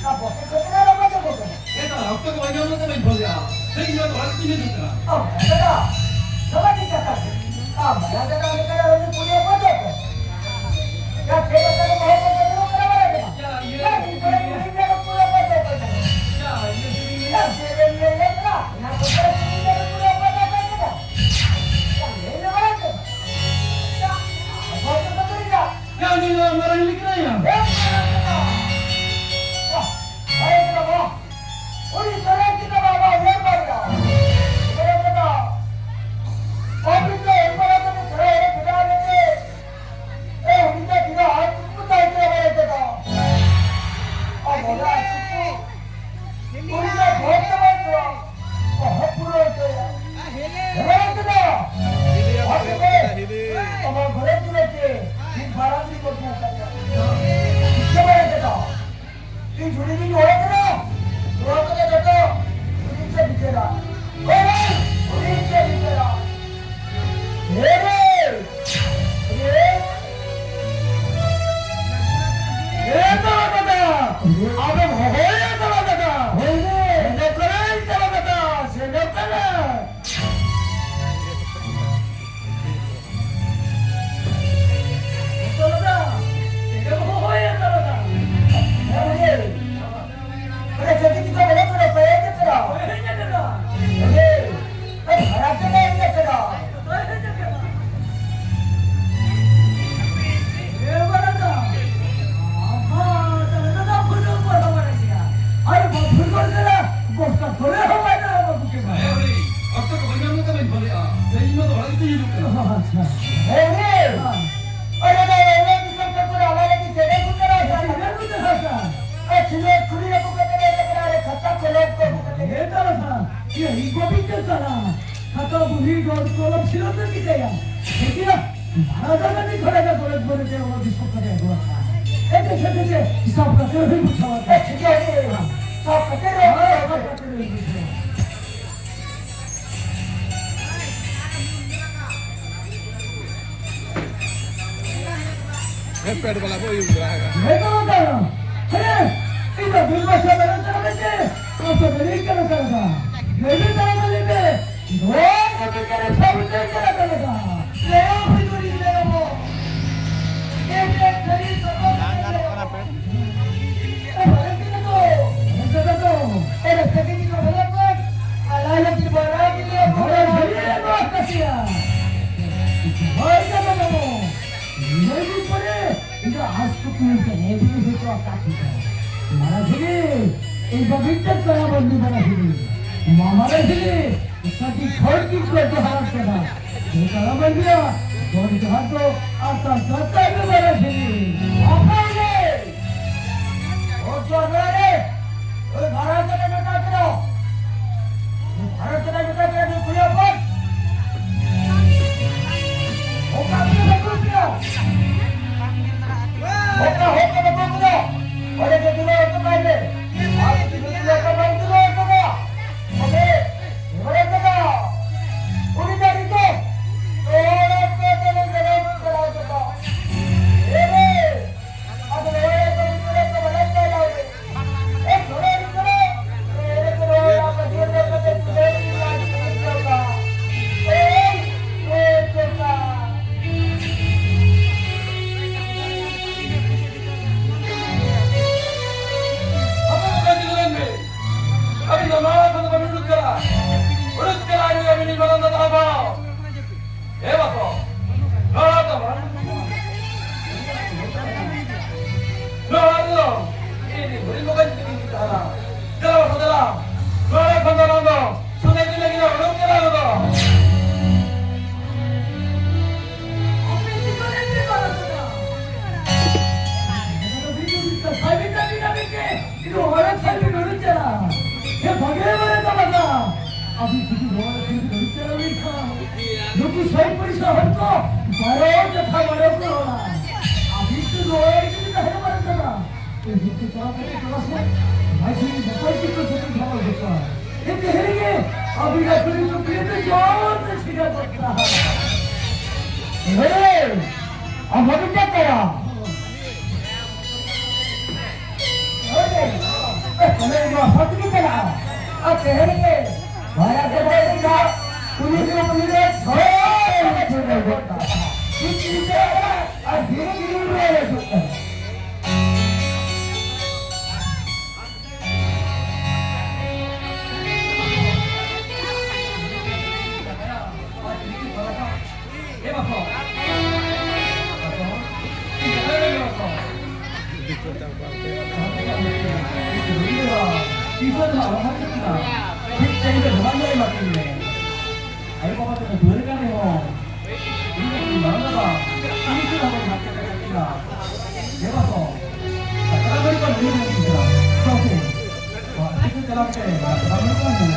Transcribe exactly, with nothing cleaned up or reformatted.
ᱟᱵᱚ ᱠᱚ ᱠᱷᱟᱹᱛᱤᱨ ᱟᱨ ᱟᱵᱚ ᱫᱚ ᱵᱚ ᱠᱟᱱᱟ᱾ ᱮ ᱫᱟᱫᱟ, ᱚᱠᱛᱚ ᱠᱚ ᱵᱟᱧᱪᱟᱣ ᱠᱟᱛᱮ ᱵᱟᱹᱧ ᱯᱷᱳᱱ ᱞᱮᱜᱼᱟ᱾ ᱥᱮ ᱤᱧ ᱫᱚ ᱚᱲᱟᱜ ᱛᱤᱧ ᱦᱤᱡᱩᱜ ᱠᱟᱱᱟ᱾ ᱚ, ᱫᱟᱫᱟ, ᱱᱚᱣᱟ ᱪᱮᱫ ᱠᱟᱛᱷᱟ ᱠᱟᱱᱟ? ᱟᱢ ᱢᱟᱭᱟ ᱫᱟᱫᱟ ᱞᱮᱠᱟ ᱨᱮ ᱩᱱᱤ ᱠᱩᱲᱤ ᱦᱚᱯᱚᱱ ᱫᱚ ᱚᱠᱚᱭ? ᱭᱟ, ᱪᱮᱫ ᱞᱮᱠᱟ ᱨᱮ ᱵᱟᱹᱦᱩ ᱠᱚ ᱵᱮᱱᱟᱣ ᱠᱟᱱᱟ ᱵᱟᱲᱟᱭ ᱠᱟᱱᱟ? ᱭᱟ, ᱤᱭᱟᱹ, ᱭᱟ, ᱤᱧ ᱠᱚᱲᱟ ᱠᱩᱲᱤ ᱜᱤᱫᱽᱨᱟᱹ ᱠᱚ ᱠᱩᱲᱤ ᱦᱚᱯᱚᱱ ᱫᱚ ᱚᱠᱚᱭ ᱠᱟᱱᱟ? ᱭᱟ, ᱤᱭᱟᱹ, ᱤᱭᱟᱹ᱾ ᱭᱟ, ᱪᱮᱫ ᱮᱢ ᱞᱟᱹᱭ ᱞᱮᱫ ᱠᱟᱱᱟ? ᱚᱱᱟ ᱠᱚ ᱠᱚᱲᱟ ᱠᱩᱲᱤ ᱜᱤᱫᱽᱨᱟᱹ ᱠᱚ ᱠᱩᱲᱤ ᱦᱚᱯᱚᱱ ᱫᱚ ᱚᱠᱚᱭ ᱠᱟᱱᱟ? ᱭᱟ, ᱞᱟᱹᱭ ᱢᱮ ᱵᱟᱲᱟᱭ ᱠᱟᱱᱟ? ᱭᱟ, ᱚᱠᱚᱭ ᱠᱚ ᱠᱩᱲᱤ ᱜᱤᱫᱽᱨᱟᱹ? ᱭᱟ, ᱩᱱᱤ ᱫᱚ ᱢᱟᱨᱟᱝ ᱞᱮᱠᱟᱭᱟ᱾ ᱦᱮᱸ, ᱢᱟᱨᱟᱝ ᱞᱮᱠᱟ᱾ ᱵᱟᱦ, ᱢᱟᱨᱟᱝ ᱞᱮᱠᱟ, ᱵᱟᱦ᱾ ᱩᱱᱤ ᱥᱚᱨᱮᱥ ᱜᱮ ᱛᱟᱵᱚ ᱟᱵᱚ ᱩᱭᱦᱟᱹᱨ ᱵᱟᱝ ᱜᱟᱱᱚᱜᱼᱟ᱾ ᱩᱭᱦᱟᱹᱨ ᱠᱟᱫᱟ᱾ ᱯᱟᱵᱽᱞᱤᱠ ᱫᱚ ᱮᱢ ᱵᱟᱲᱟ ᱠᱟᱛᱮ ᱪᱷᱟᱲᱟ ᱮ ᱵᱷᱮᱡᱟ ᱞᱮᱫᱮ᱾ ᱮ, ᱩᱱᱤ ᱫᱚ ᱛᱤᱱᱟᱹᱜ ᱦᱚᱲ ᱠᱚ ᱛᱟᱦᱮᱸ ᱠᱟᱱᱟ ᱵᱟᱲᱟᱭ ᱠᱟᱫᱟ᱾ ᱟᱵᱚ ᱫᱚ ᱟᱹᱛᱩ ᱠᱚ᱾ ᱩᱱᱤ ᱫᱚ ᱵᱷᱳᱴ ᱫᱚ ᱵᱟᱭ ᱮᱢᱟ᱾ ᱚᱦᱚ ᱯᱩᱨᱟᱹ ᱦᱚᱪᱚᱭᱟ᱾ ᱮ ᱵᱟᱲᱟᱭ ᱠᱟᱫᱟ᱾ ᱵᱷᱳᱴ ᱫᱚ ᱵᱟᱭ ᱮᱢᱟ᱾ ᱟᱵᱚ ᱜᱷᱚᱨᱮ ᱜᱷᱚᱨᱮ ᱛᱮ ᱢᱤᱫ ᱵᱟᱨ ᱟᱹᱰᱤ ᱠᱚ ᱫᱩᱠ ᱟᱠᱟᱱᱟ᱾ ᱪᱮᱫ ᱵᱟᱲᱟᱭ ᱠᱟᱫᱟ᱾ ᱤᱧ ᱡᱷᱩᱲᱤ ᱜᱤᱧ ᱚᱲᱮᱡ ᱠᱮᱫᱟ᱾ ᱱᱚᱣᱟ ᱠᱚᱫᱚ ᱡᱚᱛᱚ ᱩᱱᱤ ᱜᱮ ᱵᱤᱪᱟᱹᱨᱟ᱾ ᱦᱳᱭ, ᱦᱳᱭ, ᱩᱱᱤ ᱜᱮ ᱵᱤᱪᱟᱹᱨᱟ᱾ ᱦᱮ ᱨᱮ! ᱦᱮ! ᱮ ᱛᱟᱞᱟ ᱫᱟᱫᱟ! ᱟᱫᱚᱢ ᱦᱚᱦᱚᱭᱟ ᱛᱟᱞᱟ ᱫᱟᱫᱟ! ᱦᱳᱭ ᱨᱮ! ᱥᱮᱱᱚᱜ ᱠᱟᱱᱟᱭ ᱛᱟᱞᱟ ᱫᱟᱫᱟ! ᱥᱮᱱᱚᱜ ᱠᱟᱱᱟ! ᱛᱟᱞᱟ ᱫᱟᱫᱟ! ᱮ ᱦᱳᱭ ᱛᱟᱞᱟ ᱫᱟᱫᱟ! ᱦᱮᱸ, ᱦᱮᱸ᱾ ᱚᱸᱰᱮ ᱪᱮᱫ ᱪᱤᱠᱟᱹ ᱵᱚᱞᱚ ᱠᱟᱱᱟ, ᱯᱮ ᱦᱮᱡ ᱠᱟᱱᱟ? ᱦᱮᱸ, ᱦᱮᱡ ᱠᱟᱱᱟ᱾ ᱦᱮᱸ, ᱟᱨ ᱵᱷᱟᱲᱟ ᱛᱮ ᱦᱮᱡ ᱠᱟᱱᱟ᱾ ᱮ ᱵᱟᱵᱟ, ᱛᱟᱞᱟ ᱫᱟᱫᱟ ᱯᱷᱩᱴᱵᱚᱞ ᱠᱚ ᱵᱟᱲᱟᱭ ᱜᱮᱭᱟ᱾ ᱟᱨ ᱵᱟ ᱯᱷᱩᱴᱵᱚᱞ ᱠᱷᱮᱞᱟ, ᱵᱚᱥᱛᱟ ᱠᱚᱨᱮ ᱦᱚᱸ ᱵᱟᱭ ᱫᱟᱲᱮᱭᱟᱜᱼᱟ, ᱵᱟᱵᱩ ᱠᱷᱮᱞᱟ᱾ ᱦᱮᱸ, ᱦᱮᱸ᱾ ᱚᱠᱛᱚ ᱠᱚ ᱵᱟᱧᱪᱟᱣ ᱠᱟᱛᱮ ᱵᱟᱹᱧ ᱯᱷᱳᱱᱮᱜᱼᱟ᱾ ᱥᱮ ᱤᱧ ᱢᱟ ᱫᱚ ᱚᱲᱟᱜ ᱜᱮ ᱛᱤᱧ ᱦᱤᱡᱩᱜ ᱠᱟᱱᱟ᱾ ᱟᱪᱪᱷᱟ᱾ ᱦᱮᱸ, ᱦᱮᱸ᱾ ᱦᱮᱸ᱾ ᱟᱨ ᱚᱱᱟ ᱨᱮᱞᱣᱮ ᱫᱤᱥᱚᱢ ᱛᱮ ᱯᱩᱨᱟᱹ ᱟᱞᱟᱫᱟ ᱜᱮ ᱪᱮᱫ ᱮᱢ ᱵᱩᱡᱷᱟᱹᱣᱟ? ᱪᱮᱫ ᱮᱢ ᱵᱩᱡᱷᱟᱹᱣᱟ? ᱟᱨ ᱥᱤᱞᱮᱴ ᱠᱷᱩᱞᱤ ᱟᱹᱜᱩ ᱠᱟᱛᱮ ᱞᱮ ᱮᱱᱮᱡ ᱠᱟᱱᱟ, ᱟᱨ ᱠᱷᱟᱛᱟ ᱠᱚᱞᱚᱢ ᱠᱚ ᱟᱹᱜᱩ ᱠᱟᱛᱮ᱾ ᱦᱮᱸ, ᱛᱟᱦᱞᱮ ᱠᱷᱟᱱ, ᱤᱭᱟᱹ, ᱤᱧ ᱠᱚ ᱢᱤᱫᱴᱮᱱ ᱠᱟᱱᱟ᱾ ᱠᱷᱟᱛᱟ ᱵᱩᱦᱤ ᱰᱚᱴ ᱠᱚᱞᱚᱢ ᱥᱤᱞᱮᱴ ᱫᱚ ᱪᱤᱠᱟᱹᱭᱟ? ᱴᱷᱤᱠ ᱜᱮᱭᱟ? ᱵᱷᱟᱲᱟ ᱫᱚ ᱠᱟᱹᱴᱤᱡ ᱠᱷᱚᱨᱪᱟ ᱠᱚᱨᱮ ᱵᱚᱞᱮ ᱡᱮ ᱚᱱᱟ ᱫᱤᱥᱚᱢ ᱠᱚᱨᱮ ᱟᱹᱜᱩ ᱟᱠᱟᱱᱟ᱾ ᱦᱮᱸ, ᱴᱷᱤᱠ ᱟᱪᱷᱮ, ᱴᱷᱤᱠ ᱟᱪᱷᱮ, ᱦᱤᱥᱟᱵ ᱠᱟᱛᱮ ᱦᱩᱭ ᱵᱩᱡᱷᱟᱹᱣᱟ᱾ ᱦᱮᱸ, ᱴᱷᱤᱠ ᱜᱮᱭᱟ, ᱴᱷᱤᱠ ᱜᱮᱭᱟ᱾ ᱦᱤᱥᱟᱵ ᱠᱟᱛᱮ ᱦᱩᱭ ᱵᱩᱡᱷᱟᱹᱣᱟ᱾ ᱦᱮᱸ, ᱯᱮᱰ ᱵᱟᱞᱟ ᱠᱚ ᱤᱭᱩᱡᱽ ᱵᱟᱲᱟ ᱟᱠᱟᱫᱟ᱾ ᱦᱮᱸ, ᱛᱚ, ᱛᱚ, ᱦᱮᱸ, ᱵᱤᱞ ᱵᱟᱥᱟ ᱢᱮᱨᱚᱢ ᱛᱟᱲᱟᱢ ᱛᱮ, ᱟᱥᱟ ᱵᱮᱨᱤ ᱠᱟᱱᱟ ᱠᱟᱱᱟ᱾ ᱵᱮᱨᱤ ᱛᱟᱲᱟᱢ ᱞᱮ ᱛᱮ, ᱫᱚ ᱠᱚ ᱵᱮᱠᱟᱨ ᱥᱟᱵ ᱛᱮ ᱠᱟᱱᱟ ᱠᱟᱱᱟ᱾ ᱞᱮᱭᱟ ᱵᱷᱤᱛᱩᱨᱤ ᱞᱮᱭᱟ ᱵᱚ᱾ ᱮ ᱵᱮ ᱠᱷᱟᱹᱞᱤ ᱥᱚᱵᱚ ᱞᱮᱭᱟ ᱵᱚ᱾ ᱮ ᱵᱷᱟᱨᱚᱛ ᱠᱟᱱᱟ ᱠᱚ, ᱵᱷᱟᱨᱚᱛ ᱠᱟᱱᱟ ᱠᱚ᱾ ᱮ ᱨᱟᱥᱛᱟ ᱠᱤ ᱠᱚ ᱵᱷᱟᱞᱟ ᱠᱚ, ᱟᱞᱟ ᱞᱟ ᱠᱤ ᱵᱟᱨᱟ ᱠᱤ ᱞᱮᱭᱟ ᱵᱚ᱾ ᱵᱷᱟᱨᱚᱛ ᱠᱟᱱᱟ ᱠᱚ᱾ ᱵᱷᱟᱨᱚᱛ ᱠᱟᱱᱟ ᱠᱚ᱾ ᱞᱟᱹᱭ ᱯᱚᱨᱮ, ᱤᱧ ᱫᱚ ᱟᱥ ᱠᱚ ᱛᱩᱞ ᱛᱮ ᱦᱮᱸ ᱛᱮᱜᱮ ᱦᱚᱭᱛᱳ ᱟᱠᱟᱫ ᱠᱚ ᱛᱟᱦᱮᱸ᱾ ᱢᱟᱨᱟ ᱡᱷᱤᱞᱤ, ᱤᱧ ᱫᱚ ᱢᱤᱫᱴᱮᱱ ᱠᱟᱭᱟ ᱵᱟᱹᱱᱫᱤ ᱢᱟᱨᱟ ᱡᱷᱤᱞᱤ᱾ ᱢᱟ ᱢᱟᱨᱟ ᱡᱷᱤᱞᱤ, ᱥᱟᱹᱛᱤ ᱠᱷᱚᱲ ᱠᱤᱱ ᱠᱚ ᱡᱚᱦᱟᱨ ᱠᱟᱫᱟ᱾ ᱡᱮ ᱠᱟᱭᱟ ᱵᱟᱹᱱᱫᱤᱭᱟ, ᱫᱚᱱ ᱡᱚᱦᱟᱨ ᱫᱚ ᱟᱥᱟ ᱥᱟᱛᱟ ᱜᱮ ᱢᱟᱨᱟ ᱡᱷᱤᱞᱤ᱾ ᱚᱠᱟ ᱨᱮ? ᱚ, ᱡᱚᱦᱟᱨ ᱨᱮ᱾ ᱳᱭ ᱵᱷᱟᱨᱚᱛ ᱨᱮ ᱢᱮᱛᱟ ᱠᱮᱫᱟ᱾ ᱵᱷᱟᱨᱚᱛ ᱨᱮ ᱢᱮᱛᱟ ᱠᱮᱫᱟ, ᱱᱩᱭ ᱠᱩᱲᱤ ᱦᱚᱯᱚᱱ᱾ ᱚᱠᱟ ᱠᱚᱨᱮ ᱵᱟᱠᱚ ᱩᱛᱨᱟᱹᱣ? ᱚᱠᱟ ᱦᱚᱲ ᱠᱚ ᱵᱟᱠᱚ ᱩᱛᱨᱟᱹᱣ? ᱚᱸᱰᱮ ᱜᱮ ᱫᱩᱞᱟᱹᱲ ᱦᱚᱪᱚ ᱠᱟᱭ ᱢᱮ᱾ ᱟᱨ ᱡᱩᱫᱤ ᱫᱩᱞᱟᱹᱲ ᱠᱚ ᱵᱟᱝ ᱫᱩᱞᱟᱹᱲ ᱦᱚᱪᱚ ᱠᱚᱣᱟ, ᱛᱚᱵᱮ ᱫᱩᱞᱟᱹᱲ ᱦᱚᱪᱚ ᱠᱚᱣᱟ᱾ ᱩᱱᱤ ᱫᱚ ᱱᱤᱛᱚᱜ ᱫᱩᱞᱟᱹᱲ ᱦᱚᱪᱚ ᱠᱟᱛᱮ ᱫᱩᱞᱟᱹᱲ ᱦᱚᱪᱚ ᱠᱚᱣᱟ᱾ ᱮ ᱨᱮ, ᱟᱫᱚ ᱫᱩᱞᱟᱹᱲ ᱦᱚᱪᱚ ᱠᱟᱛᱮ ᱫᱩᱞᱟᱹᱲ ᱦᱚᱪᱚ ᱠᱚᱣᱟ᱾ ᱮ ᱵᱟᱠᱚ, ᱱᱚᱣᱟ ᱫᱚ ᱵᱟᱝ᱾ ᱱᱚᱣᱟ ᱫᱚ ᱤᱧ ᱦᱩᱰᱤᱧ ᱵᱟᱵᱟᱧ ᱠᱤᱨᱤᱧ ᱠᱮᱫ ᱛᱟᱦᱮᱱᱟ᱾ ᱫᱮᱞᱟ ᱵᱟᱠᱚ ᱫᱮᱞᱟ, ᱱᱚᱣᱟ ᱠᱷᱚᱱ ᱫᱚ ᱱᱚᱣᱟ ᱫᱚ ᱥᱩᱱᱮ ᱫᱤᱱ ᱞᱟᱹᱜᱤᱫ ᱞᱮ ᱩᱰᱩᱠ ᱪᱟᱞᱟᱣ ᱜᱚᱫᱚᱜ᱾ ᱤᱧ ᱦᱚᱲ ᱴᱷᱮᱱ ᱜᱮ ᱵᱟᱹᱱᱩᱜ ᱪᱟᱞᱟᱜᱼᱟ᱾ ᱦᱮ ᱵᱷᱟᱜᱮ ᱵᱟᱨᱮ ᱛᱟᱞᱟᱜᱟ᱾ ᱟᱹᱵᱤᱱ ᱡᱩᱫᱤ ᱦᱚᱲ ᱴᱷᱮᱱ ᱜᱮ ᱵᱟᱹᱱᱩᱜ ᱪᱟᱞᱟᱜ ᱞᱮᱱᱠᱷᱟᱱ, ᱱᱩᱠᱩ ᱥᱟᱭ ᱯᱚᱭᱥᱟ ᱦᱚᱲ ᱠᱚ ᱵᱟᱨᱚ ᱠᱟᱛᱷᱟ ᱵᱟᱨᱚ ᱠᱚ ᱨᱚᱲᱟ᱾ ᱟᱹᱵᱤᱱ ᱛᱚ ᱱᱚᱣᱟ ᱨᱮᱜᱮ ᱵᱤᱱ ᱛᱟᱦᱮᱸ ᱵᱟᱨᱚ ᱠᱟᱱᱟ᱾ ᱮ ᱵᱷᱤᱛ ᱛᱮ ᱪᱟᱞᱟᱣ ᱠᱟᱛᱮ ᱪᱟᱞᱟᱣ ᱥᱮ, ᱢᱟᱹᱡᱷᱤ ᱱᱟᱯᱟᱭ ᱪᱮᱫ ᱠᱚ ᱡᱚᱛᱚ ᱡᱷᱟᱢᱟ ᱜᱚᱴᱟ᱾ ᱮ ᱛᱮᱦᱮᱧ ᱜᱮ ᱟᱹᱵᱤᱱᱟᱜ ᱠᱩᱲᱤ ᱠᱚ ᱯᱤᱲᱤ ᱛᱮ ᱡᱚᱢ ᱛᱮ ᱪᱷᱤᱜᱟ ᱜᱚᱴᱟ᱾ ᱦᱮ, ᱟᱢ ᱵᱷᱟᱜᱮ ᱪᱮᱫ ᱠᱟᱱᱟ? ᱦᱮ, ᱠᱚᱞᱮᱡᱽ ᱢᱟ ᱥᱚᱛ ᱜᱮ ᱪᱟᱞᱟᱜᱼᱟ᱾ ᱟᱨ ᱛᱮᱦᱮᱧ ᱜᱮ ᱵᱷᱟᱭᱟ ᱠᱚ ᱵᱟᱭ ᱞᱮᱠᱟ ᱠᱩᱞᱦᱤ ᱠᱚ ᱠᱩᱞᱦᱤ ᱨᱮ ᱡᱷᱚᱲ ᱪᱷᱩᱴᱟᱹᱣ ᱜᱚᱫ ᱠᱟᱜᱼᱟ᱾ ᱪᱮᱫ ᱪᱤᱱᱛᱟᱹ ᱟᱨ ᱫᱷᱤᱨᱮ ᱫᱷᱤᱨᱮ ᱨᱩᱣᱟᱹᱲ ᱦᱤᱡᱩᱜ ᱠᱟᱱᱟ᱾ ᱟᱭᱳ ᱵᱟᱵᱟ ᱛᱟᱠᱚ ᱫᱩᱣᱟᱹᱨ ᱠᱟᱱ ᱨᱮᱦᱚᱸ, ᱤᱧ ᱫᱚ ᱤᱧ ᱢᱟᱨᱟᱝ ᱵᱟᱵᱟ, ᱩᱱᱤ ᱫᱚ ᱤᱧ ᱢᱟᱨᱟᱝ ᱵᱟᱵᱟ, ᱩᱱᱤ ᱥᱩᱨ ᱦᱚᱸ ᱵᱟᱹᱧ ᱦᱟᱛᱟᱣ ᱫᱟᱲᱮᱭᱟᱜ ᱠᱟᱱᱟ᱾ ᱫᱮᱵᱟ ᱠᱚ, ᱥᱟᱠᱨᱟ ᱵᱟᱹᱲᱤ ᱠᱚ ᱞᱟᱹᱭ ᱵᱟᱝ ᱴᱷᱤᱠᱟ᱾ ᱪᱚ ᱥᱮ, ᱟᱹᱛᱩ ᱥᱮᱫ ᱪᱟᱞᱟᱣ ᱠᱟᱛᱮ ᱥᱟᱠᱨᱟ ᱵᱟᱹᱲᱤ ᱠᱚ ᱧᱟᱢᱟ᱾